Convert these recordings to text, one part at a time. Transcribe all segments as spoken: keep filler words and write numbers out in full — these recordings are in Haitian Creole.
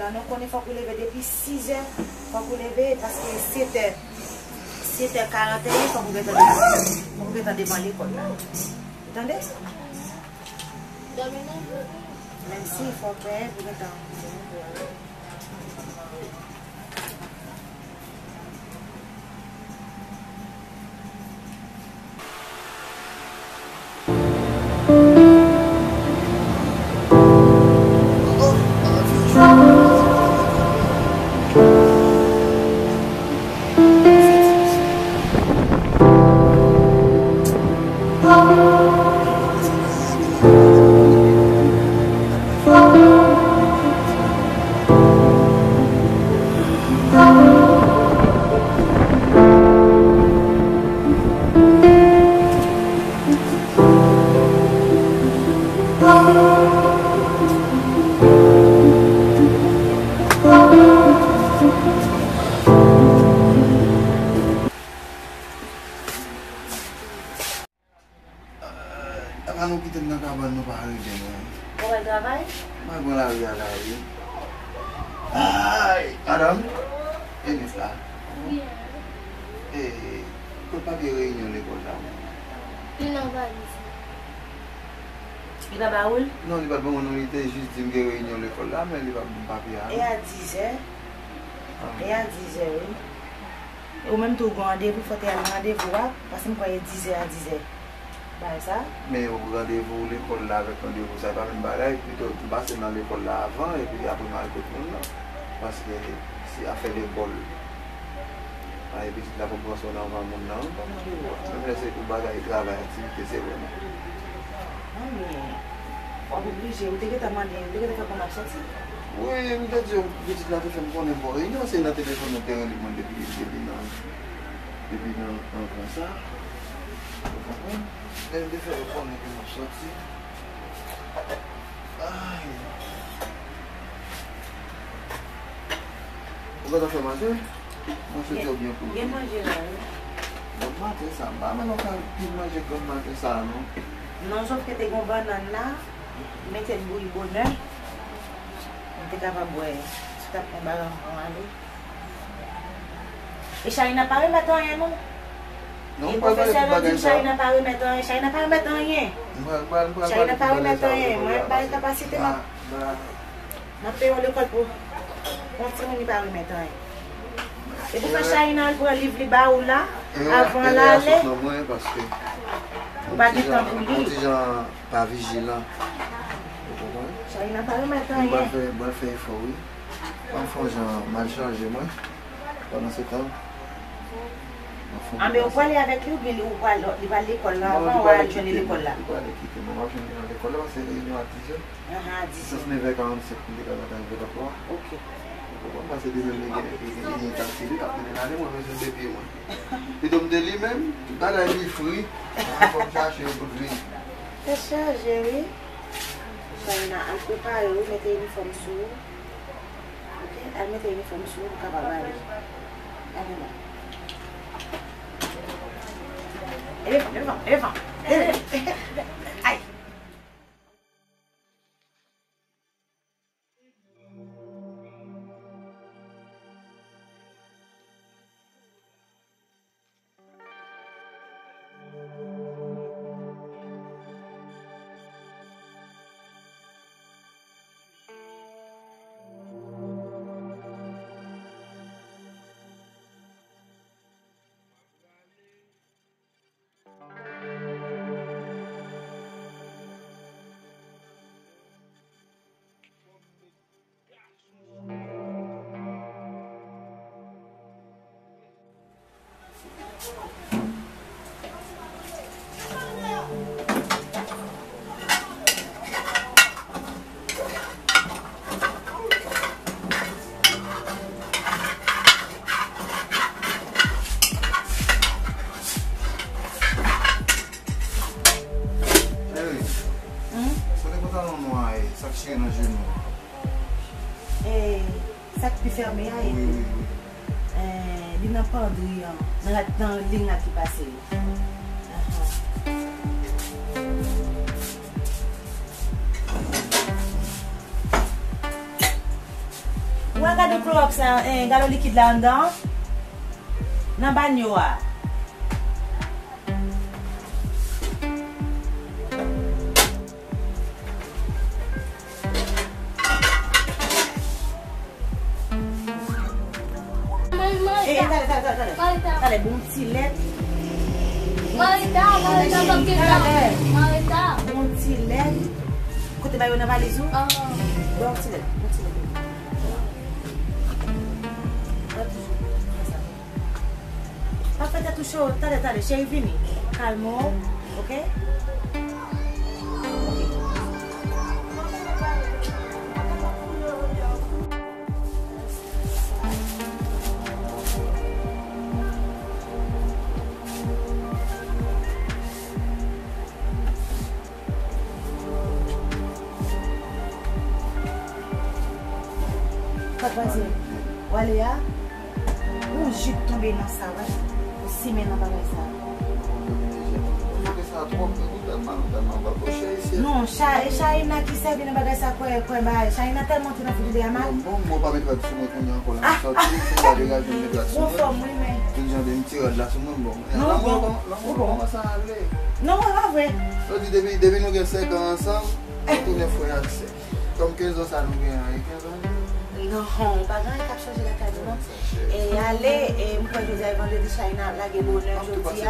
Nou konnen fòk ou leve depi sizè, fòk ou leve paske setè, setè karanteyen, fòk ou gentan devan, fòk ou gentan devan lekòl la. Ou tande? Dòmi non. Menm si fòk ou gentan. Apa nou kite m nan kabann nou pa rele mwen. Ou al travay? Mwen pran lari a la wi. Ay, madanm, e nèf la? Wi. E, kot papye reyinyon lekòl la? Li nan valiz la. Li pa ba ou l? Non, li pa t ban mwen non, li te jis di m gen reyinyon lekòl la, men li pa t ban m papye a non. E a dizè? Ah. E a dizè, wi. E ou menm tou ou gen randevou, fò w te al nan randevou a, paske m kwè e dizè a dizè. Bagay sa. Men ou randevou lekòl la avèk randevou sa, e pa menm bagay, pito m pase nan lekòl la avan, epi apre m al kot moun nan. Paske se afè lekòl. Ay, pitit la fò m pran swen anvan moun nan, wi, pa randevou a. Menm lè se pou bagay travay, aktivite, se vre non. Non, men, w ap oblije, ou te gentan mande, ou te gentan fè konnen w ap soti? Wi, m te di w, pitit la te fè m konnen bò reyinyon, se nan telefòn nou te rele mwen depi, depi nan, depi nan, nan konsa. Ou konprann? Men m te fè yo konnen ke m ap soti. Ay. Ou gentan fè manje? Mwen soti oubyen pou gen manje la, wi. Bon maten sa, m pa wè nou fè anpil manje granm maten sa, non. Non, sòf ke te gen yon bannann la, m mete l bouyi bonè. M te kapab wè si w t ap pran bagay anvan w ale. E Chayina pa remèt anyen, non. Non, e pwofesè yo di Chayina pa remèt anyen, Chayina pa remèt anyen. Chayina pa remèt anyen. Mwen, m pa gen kapasite, m ap M ap peye yon lekòl pou yon timoun li pa remèt anyen. E pou fè Chayina al pran liv li ba ou la, avan l ale, ou pa gen tan pou li. Yon ti jan pa vijilan. Ou konprann? Chayina pa remèt anyen. Mwen pral fè, mwen pral fè efò, wi. Ban m fè yon jan m al chanje mwen. Pandan se tan, m ap fè yon... A, men ou prale avèk li oubyen li, ou pral, li pral lekòl la avan, ou al jwenn li lekòl la? Li prale kite m, m ap jwenn li nan lekòl la, paske reyinyon a dizè. Ahan, a dizè. Sens nèf è karannsenk, m te ka gentan rive lakòl. Ok. Ou konprann, paske li menm li gen, li gen, li gen taksi, li k ap mennen l ale, mwen bezwen de pye mwen. Pito m de li menm, tout bagay li fri, fò m chache yo tout vini. Tèt chaje, wi. Chayina, al prepare w, mete inifòm sou ou. Ok, al mete inifòm sou ou, ou kapab ale. Ale non. Elevan, elevan, elevan. Ay! Eri, hmm? Sa te pantalon nwa a, sa k chire nan jenou an? E, sa k pi fèmen a, wi, epi, wi, wi. Eh, li nan pandri an, nan rad, nan liy rad ki pase yo. Ahan. Ou wè gade klowòks la, eh, gade likid la anndan an? Nan banyo a. Eh, eh, talè, talè, talè, talè. Talè, bon ti lèt. Marita, Marita, talè. Marita. Bon ti lèt. Kote ba yo nan valiz ou? Ah. Bon ti lèt, bon ti lèt. Pa fè tèt ou cho, talè, talè, cheri vini. Kalme w, oke? Sa k pase? W ale a? Yon jip tonbe nan sa, wè. Ou simen nan bagay sa. Non, Cha-, e Shaina ki sèvi nan bagay sa, kwè, kwè bagay. Shaina tèlman antre nan figi de Amal. Bon, bon, pa met rad sou mwen kounye a ankò la. M sòti, m pa degaje m met rad sou mwen. Bon fòm, wi, men. Tout jan de m ti rad la sou mwen, bon. Non, lanmou bon. Lanmou bon, kòmanse ale. Non, e pa vre. Yo di depi, depi nou gen senk an ansanm, nou tounen frè ak sè. Kòm kenz an sa nou gen an, e kenz an li ye. Non, pa gen anyen k ap chanje lakay nou, non. E ale, e m kwè jodi a e vandredi, Shaina ap lage bonè jodi a.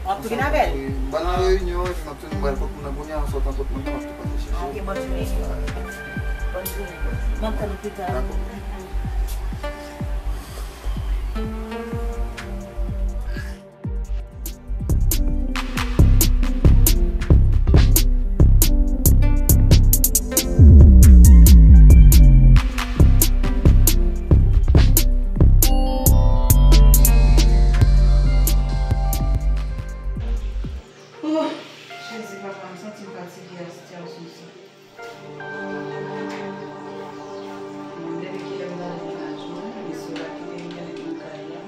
W ap tou vin avè l? M pral nan reyinyon, epi m ap tounen, m pral kot moun nan kounye a, an sòtan kot moun nan, m ap tou pase chèche l. Ok, bòn jounen. Bòn jounen. M ap tann ou pita. Dakò. Oh, Jezi, papa, m santi m fatige astè a, Jezi. Depi kilè m pa vin lakay mwen, mesye yo pa kite m rete nan kay la.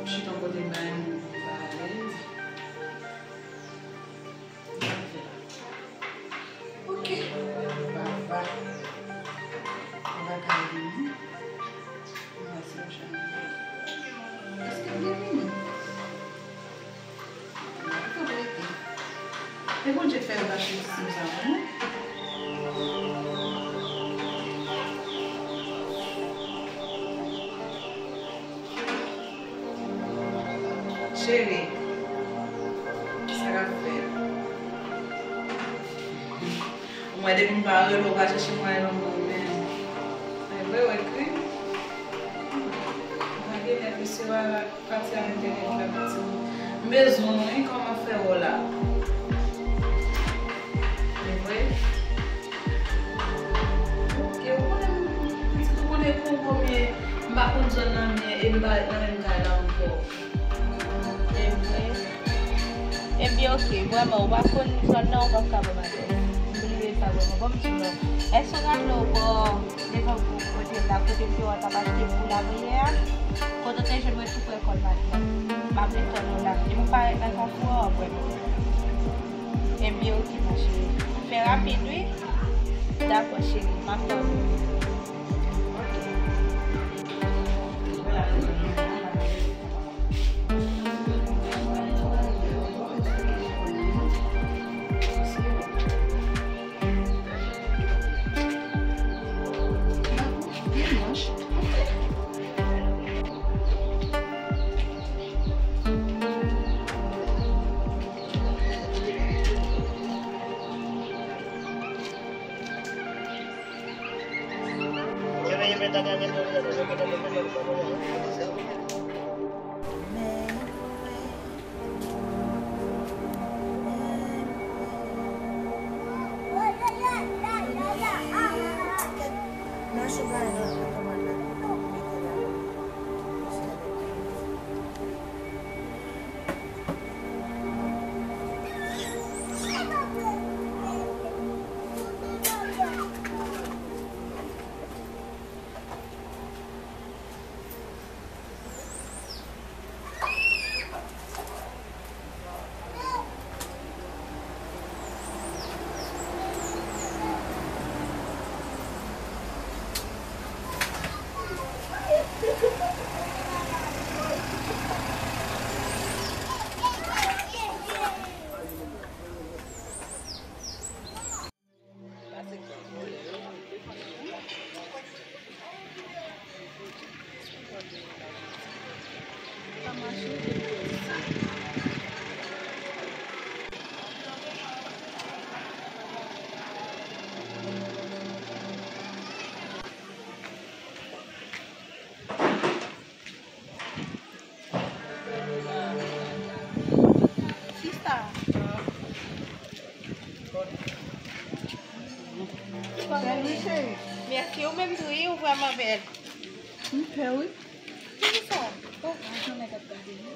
M chita yon kote bay moun pa alèz. Sa m fè la? Ok. Papa. Papa ka vini. M pase yon chanm. Èske m te vini? E Bondye k fè yo kache ti sè sa pou nou. Cheri, sa k ap fèt? Mwen, depi m pa rele w, ou pa chèche mwen nan mwen menm. E vre, w ekri. M pa gen nèg, mesye, pa pati a entènèt la, piti. M bezwen w, wi, kòman fè w la? E vre? Ok, ou konnen, pitit, ou konnen kon konbyen m pa konn zòn nan byen e m pa ret nan menm kay la ankò. Ebyen, ebyen, ok, vrèman, ou pa konn zòn nan, ou p ap ka ban m adrès. M bliye sa vrèman. Bon, m di w non. Èske w raple w bò devan gwo kote la, kote m te wè w t ap achte pou lapriyè a? Kote w te jwenn mwen tou prè kòn Madi a. M ap ret tann ou la. Depi m parèt nan kafou a, w ap wè m. Ebyen, ok, ma cheri. Fè rapid, wi. Dakò, cheri. M ap tann ou. Bèl, wi, cheri. Mèsi, ou menm tou, wi, ou vrèman bèl. M pè, wi. Ki sa? Oh, anjan nèg ap gade, wi.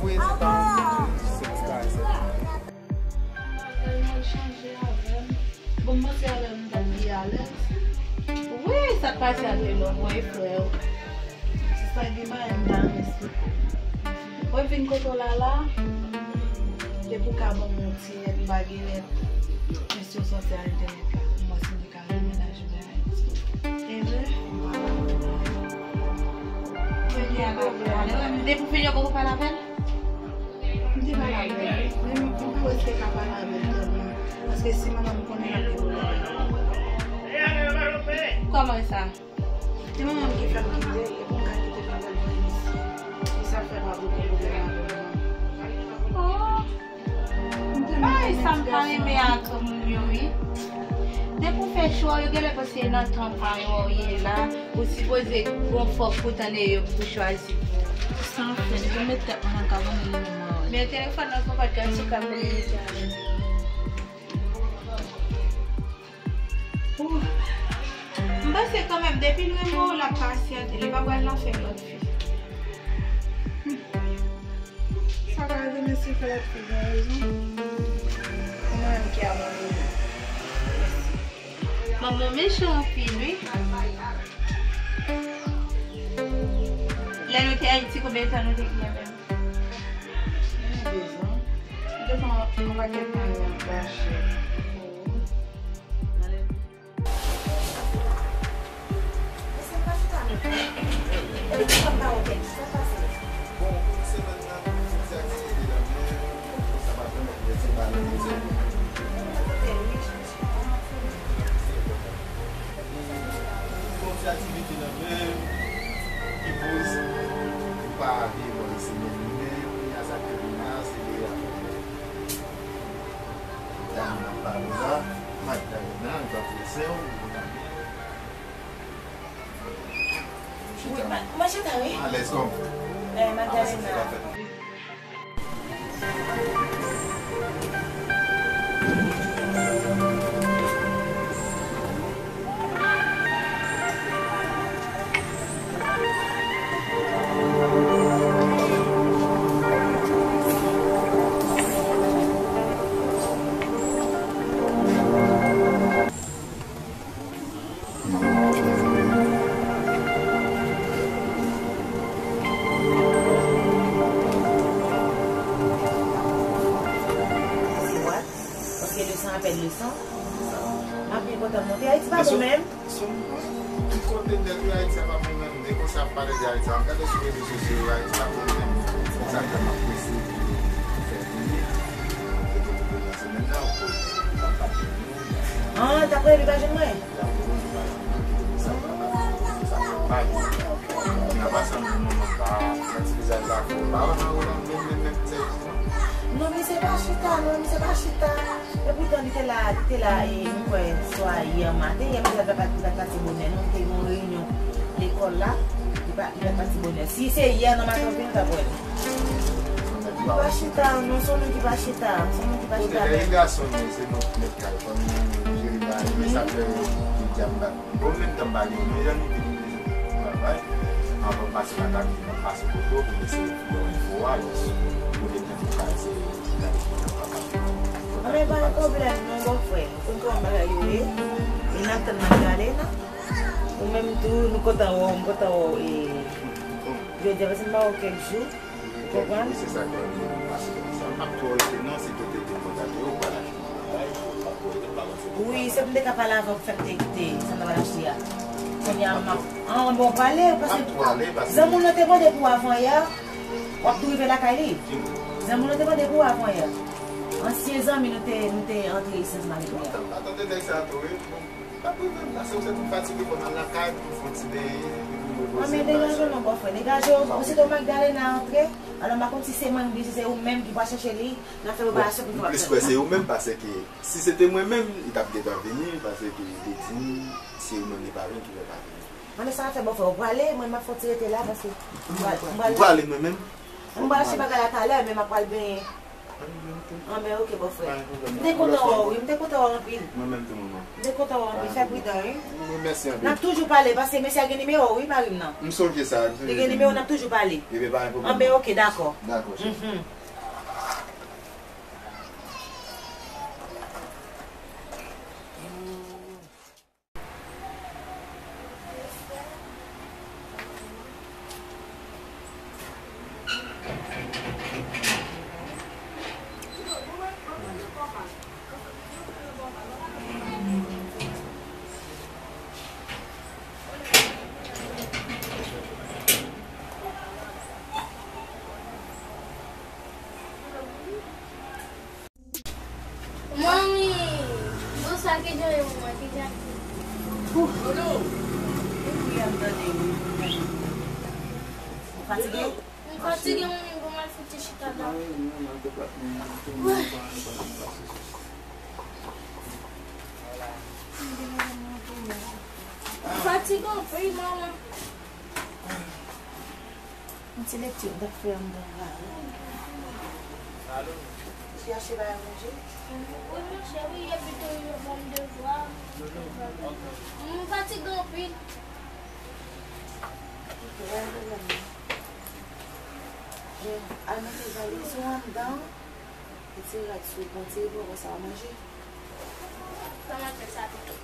Wi, sa pa yon chanje avè m. Bon, m panse avè m t ap pi alèz. Wi, sa k pase a te long, wi, frè. Se sa gen bagay m ta renmen esplike w. Mwen vin kote w la la, depi w ka ban m yon ti nèt, m pa gen nèt. Men si w sòti a entènèt la, m wè si m te ka remennaj mwen Ayiti. E vre? Depi w vin yo poko pale avè l? M te pale avè l, men m pa wè si te ka pale avè l tèlman. Paske si manman m konnen l ap gen pwoblèm. Kòman sa? Se manman m ki fè m kite, epi m ka kite l al jwenn misye. E sa fè pa poko pwoblèm avè l. Oh. Ay, sa m ta renmen ak moun yo, wi. Depi w fè chwa, yo genlè panse nan tan pa yo ou ye la, ou sipoze gon fòk pou tande yo pou chwazi. San fè, depi m met tèt mwen nan kab, ann li menm mwen, wi. Men telefòn nan konpòt gad sou kab mwen mete avè l. Ouh. M panse kanmenm, depi l renmen w, l ap pasyante, li pa pral nan fè lòt fi. Hmm. Sa ka rive, men si l fè lòt fi, gen rezon. Ou menm ki abandone. Manman w mechan anpil, wi. Lè nou te Ayiti, konbyen tan nou te gen menm? Gen de zan. M te fè yon pakèt tan nan Bachè. Bon, semèn nan, ti aktivite nan men, sa pa pèmèt mwen di ba nou mizè. Bon, ti aktivite nan men, ki poz, ou pa veye bò nan semèn, men kounye a sa k rive la, se de Dam nan pa la, Magdalena, li pa prese w, ou konn byen. Wi, ma-, mwen chita, wi. Alèz kòm. Eh, Magdalena. What? Ok, leson apèl leson. M ap byen kontan monte. Ayiti pa bon menm. Tout kote nèt wi, Ayiti a pa bon menm. Men konsa ap pale de Ayiti. M gade sou rezo sosyo yo, Ayiti pa bon menm. Se sa k fè m ap prese pou fè vini. Se pou nou vini nan semèn nan, pou n ap pale de nou. Ah, t ap rele, li pa jwenn mwen? Li ap rele, li pa jwenn mwen, ki te konsa, sa fè m pale. Men apa sa, nou, nou, nou pa, nan ti vizaj la, fò pa wè nan menm, menm, menm, menm, sèvis non. Non, misye pa chita, non, misye pa chita. Epoutan, li te la, li te la, e, m kwè, swa yè maten, yè maten, li pa t, li pa t pati bonè, non, li te gen yon reyinyon lekòl la, li pa, li pa t pati bonè. Si se yè nan maten, ou vin, ou t ap wè li. Li pa chita, non, se yon nonm ki pa chita, se yon nonm ki pa chita menm. Kote lè gason, se nou ki mèt kay, fò nou jere bagay, men sa fè, jodi a m pa, bon, menm tan m pa gen, men jan nou te gen bezwen travay, anvan m pase lakay, m pase kote w, pou m eseye fè yon enfo a, jis pou depi Anben, pa gen pwoblèm non, bòfrè. Ou konn kòman bagay yo ye. E n ap tann Magdalena. Ou menm tou, nou kontan wè w, m kontan wè w, e, jodi a, paske m pa wè w kèk jou. Konprann? Wi, se sa k fè m pase konsa. M p ap twò rete non, si kote te kontate yo, ou pral achte yon bagay, ou p ap twò rete, m pa panse pou... Wi, se pou m te ka pale avè w pou fè m te kite sa m ta pral achte a. Kounye a, m ap, an, bon, w prale, paske zanmi w nan te mande pou w avan yè, w ap tou rive lakay li. Zanmi w nan te mande pou w avan yè. Ansyen zanmi nou te, nou te antre isit ansanm avèk li a. Mwen tande nèg sa tou, wi. Bon, m ap rive, m pase, m soti m fatige, fò m al lakay pou m fè yon ti benyen, epi m repoze. An, men degaje w non, bòfrè, degaje w. Osito Magdalena antre, alò m pa konn si se mwen oubyen si se ou menm ki pral chèche li nan fè preparasyon pou nou plis kwè se ou menm, paske si se te mwen menm, li t ap gentan vini, paske li di m se ou menm li pa vin ki fè pa vini. An, men sa n ap fè, bòfrè, ou prale, mwen m ap fè yon ti rete la, paske m pral, m pral... Ou prale mwen menm? M pral achte bagay la talè, men m ap pral benyen. An, men oke, bòfrè. M te kontan wè w, wi, m te kontan wè w anpil. Mwen menm tou, manman. M te kontan wè w anpil, fè pridan, wi. Mèsi anpil. N ap toujou pale, paske mesye a gen nimewo w, wi, mari m nan. M sonje sa, m sonje sa. Li gen nimewo, n ap toujou pale. Ebyen, pa gen pwoblèm. An, men oke, dakò. Dakò, cheri. Mhm. Manmi, bon sa ki jan ye manman, ki jan ki... Ou fatige? M fatige, manmi, bon, m al fouti chita la. M fatige anpil, manman. Yon ti lekti m t ap fè anndan la. Ou chache bagay manje? Wi, monchè, wi, epi tou yo ban m devwa. M fatige anpil. Ok, pa gen pwoblèm non. Men, al mete valiz ou anndan, retire rad sou ou, pran ti repo, apre sa w a manje. Kòman fè sa pito?